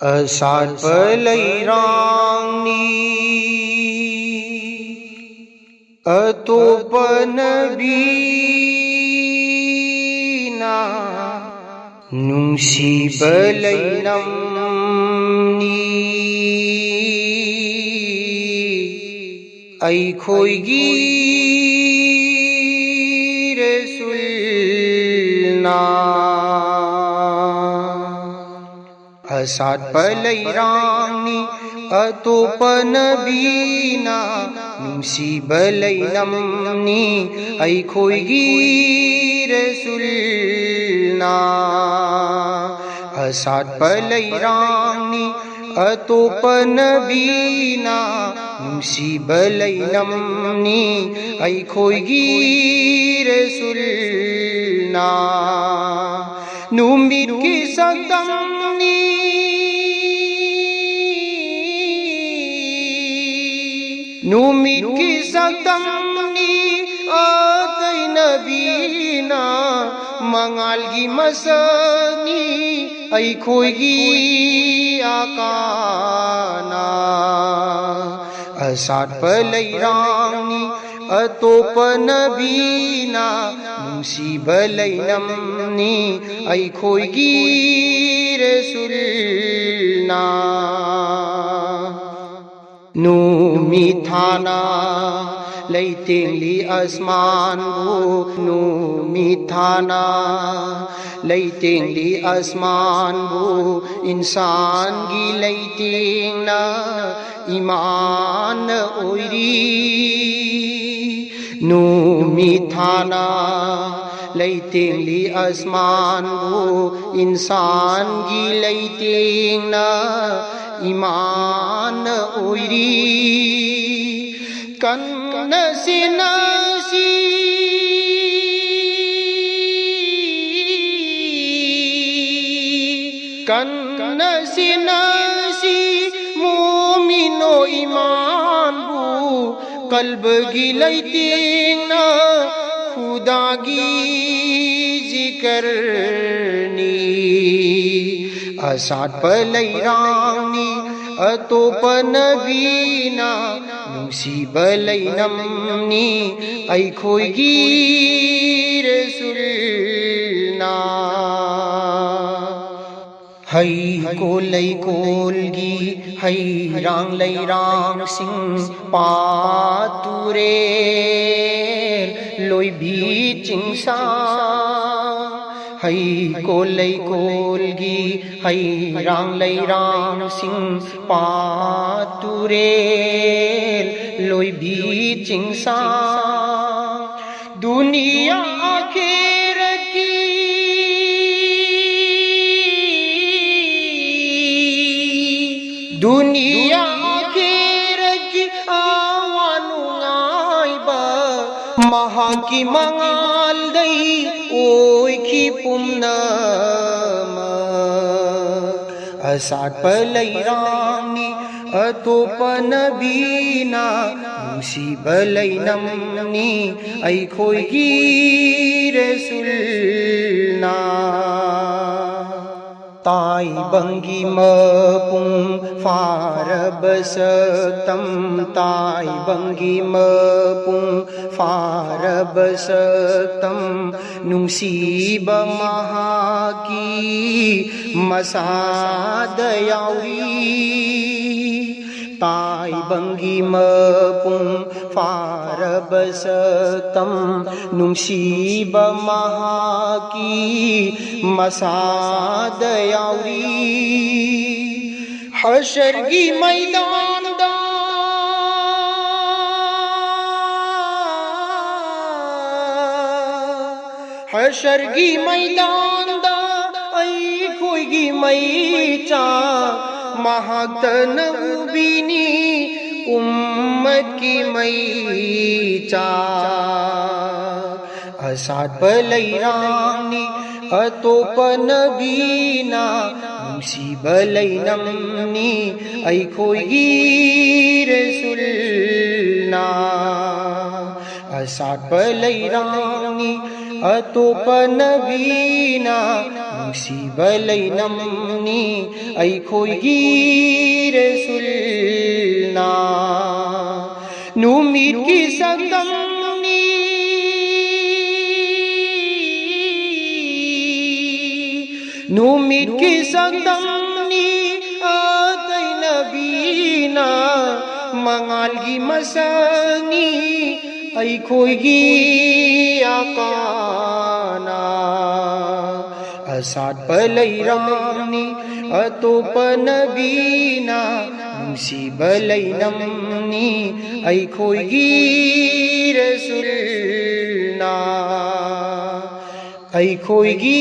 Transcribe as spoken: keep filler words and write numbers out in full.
ꯑꯁꯥꯠꯄ ꯂꯩꯔꯥꯡꯅꯤ, ꯑꯇꯣꯞꯄ ꯅꯕꯤꯅ ꯅꯨꯡꯁꯤꯕ ꯂꯩꯅꯝꯅꯤ꯫ ꯑꯩꯈꯣꯏꯒꯤ ꯔꯁꯨꯜꯅ ꯑꯁꯥꯠꯄ ꯂꯩꯔꯥꯡꯅꯤ, ꯑꯇꯣꯞꯄ ꯅꯕꯤꯅ ꯅꯨꯡꯁꯤꯕ ꯂꯩꯅꯝꯅꯤ꯫ ꯑꯩꯈꯣꯏꯒꯤ ꯔꯁꯨꯜꯅ ꯑꯁꯥꯠꯄ ꯂꯩꯔꯥꯡꯅꯤ, ꯑꯇꯣꯞꯄ ꯅꯕꯤꯅ ꯅꯨꯡꯁꯤꯕ ꯂꯩꯅꯝꯅꯤ꯫ ꯑꯩꯈꯣꯏꯒꯤ ꯔꯁꯨꯜꯅ ꯅꯨꯃꯤꯠꯀꯤ ꯁꯛꯇꯝꯅꯤ, ꯅꯨꯃꯤꯠꯀꯤ ꯁꯛꯇꯝꯅꯤ, ꯑꯇꯩ ꯅꯕꯤꯅ ꯃꯉꯥꯜꯒꯤ ꯃꯁꯛꯅꯤ꯫ ꯑꯩꯈꯣꯏꯒꯤ ꯑꯀꯥꯅ ꯑꯁꯥꯠꯄ ꯂꯩꯔꯥꯡꯅꯤ, ꯑꯇꯣꯞꯄ ꯅꯕꯤꯅ ꯅꯨꯡꯁꯤꯕ ꯂꯩꯅꯝꯅꯤ꯫ ꯑꯩꯈꯣꯏꯒꯤ ꯔꯁꯨꯜꯅ ꯅꯨꯃꯤꯠ ꯊꯥꯅ ꯂꯩꯇꯦꯡꯂꯤ ꯑꯁꯃꯥꯟꯕꯨ, ꯅꯨꯃꯤꯠ ꯊꯥꯅ ꯂꯩꯇꯦꯡꯂꯤ ꯑꯁꯃꯥꯟꯕꯨ, ꯏꯟꯁꯥꯟꯒꯤ ꯂꯩꯇꯦꯡꯅ ꯏꯃꯥꯟ ꯑꯣꯏꯔꯤ꯫ ꯅꯨꯃꯤꯠ ꯊꯥꯅ ꯂꯩꯇꯦꯡꯂꯤ ꯑꯁꯃꯥꯟꯕꯨ, ꯏꯟꯁꯥꯟꯒꯤ ꯂꯩꯇꯦꯡꯅ ꯏꯃꯥꯟ ꯑꯣꯏꯔꯤ꯫ ꯀꯟꯅ ꯁꯤꯟꯅꯁꯤ, ꯀꯟꯅ ꯁꯤꯟꯅꯁꯤ, ꯃꯨꯃꯤꯟ ꯑꯣ ꯏꯃꯥꯟꯕꯨ, ꯀꯜꯕꯒꯤ ꯂꯩꯇꯦꯡꯅ ꯈꯨꯗꯥꯒꯤ ꯖꯤꯀꯔꯅꯤ꯫ ꯑꯁꯥꯠꯄ ꯂꯩꯔꯥꯡꯅꯤ ꯑꯇꯣꯞꯄ ꯅꯕꯤꯅ, ꯅꯨꯡꯁꯤꯕ ꯂꯩꯅꯝꯅꯤ ꯑꯩꯈꯣꯏꯒꯤ ꯔꯁꯨꯜꯅ꯫ ꯍꯩꯀꯣꯜ ꯂꯩꯀꯣꯜꯒꯤ ꯍꯩꯔꯥꯡ ꯂꯩꯔꯥꯡꯁꯤꯡ, ꯄꯥꯠ ꯇꯨꯔꯦꯜ ꯂꯣꯏꯕꯤ ꯆꯤꯡꯁꯥꯡ, ꯍꯩꯀꯣꯜ ꯂꯩꯀꯣꯜꯒꯤ ꯍꯩꯔꯥꯡ ꯂꯩꯔꯥꯡꯁꯤꯡ, ꯄꯥꯠ ꯇꯨꯔꯦꯜ ꯂꯣꯏꯕꯤ ꯆꯤꯡꯁꯥꯡ, ꯗꯨꯅꯤꯌꯥ ꯑꯈꯦꯔꯠꯀꯤ, ꯗꯨꯅꯤꯌꯥ ꯑꯈꯦꯔꯠꯀꯤ ꯑꯋꯥ ꯅꯨꯡꯉꯥꯏꯕ, ꯃꯍꯥꯛꯀꯤ ꯃꯉꯥꯜꯗꯩ ꯑꯣꯏꯈꯤ ꯄꯨꯝꯅꯃꯛ꯫ ꯑꯁꯥꯠꯄ ꯂꯩꯔꯥꯡꯅꯤ ꯑꯇꯣꯞꯄ ꯅꯕꯤꯅ, ꯅꯨꯡꯁꯤꯕ ꯂꯩꯅꯝꯅꯤ ꯑꯩꯈꯣꯏꯒꯤ ꯔꯁꯨꯜꯅ꯫ ꯇꯥꯏꯕꯪꯒꯤ ꯃꯄꯨꯡ ꯐꯥꯔꯕ ꯁꯛꯇꯝ, ꯇꯥꯏꯕꯪꯒꯤ ꯃꯄꯨꯡ ꯐꯥꯔꯕ ꯁꯛꯇꯝ, ꯅꯨꯡꯁꯤꯕ ꯃꯍꯥꯛꯀꯤ ꯃꯁꯥꯗ ꯌꯥꯎꯔꯤ꯫ ꯇꯥꯏꯕꯪꯒꯤ ꯃꯄꯨꯡ ꯐꯥꯔꯕ ꯁꯛꯇꯝ, ꯅꯨꯡꯁꯤꯕ ꯃꯍꯥꯛꯀꯤ ꯃꯁꯥꯗ ꯌꯥꯎꯔꯤ꯫ ꯍꯁꯔꯒꯤ ꯃꯩꯗꯥꯟꯗ, ꯍꯁꯔꯒꯤ ꯃꯩꯗꯥꯟꯗ ꯑꯩꯈꯣꯏꯒꯤ ꯃꯩꯆꯥꯛ ꯃꯍꯥꯛꯇꯅ ꯎꯕꯤꯅꯤ, ꯎꯝꯃꯠꯀꯤ ꯃꯩꯆꯥꯛ꯫ ꯑꯁꯥꯠꯄ ꯂꯩꯔꯥꯡꯅꯤ ꯑꯇꯣꯞꯄ ꯅꯕꯤꯅ, ꯅꯨꯡꯁꯤꯕ ꯂꯩꯅꯝꯅꯤ ꯑꯩꯈꯣꯏꯒꯤ ꯔꯁꯨꯜꯅ꯫ ꯑꯁꯥꯠꯄ ꯂꯩꯔꯥꯡꯅꯤ ꯑꯇꯣꯞꯄ ꯅꯕꯤꯅ, ꯅꯨꯡꯁꯤꯕ ꯂꯩꯅꯝꯅꯤ ꯑꯩꯈꯣꯏꯒꯤ ꯔꯁꯨꯜꯅ꯫ ꯅꯨꯃꯤꯠꯀꯤ ꯁꯛꯇꯝꯅꯤ, ꯅꯨꯃꯤꯠꯀꯤ ꯁꯛꯇꯝꯅꯤ ꯑꯇꯩ ꯅꯕꯤꯅ, ꯃꯉꯥꯜꯒꯤ ꯃꯁꯛꯅꯤ ꯑꯩꯈꯣꯏꯒꯤ ꯑꯀꯥꯅ꯫ ꯑꯁꯥꯠꯄ ꯂꯩꯔꯥꯡꯅꯤ ꯑꯇꯣꯞꯄ ꯅꯕꯤꯅ, ꯅꯨꯡꯁꯤꯕ ꯂꯩꯅꯝꯅꯤ ꯑꯩꯈꯣꯏꯒꯤ ꯔꯁꯨꯜꯅ꯫ ꯑꯩꯈꯣꯏꯒꯤ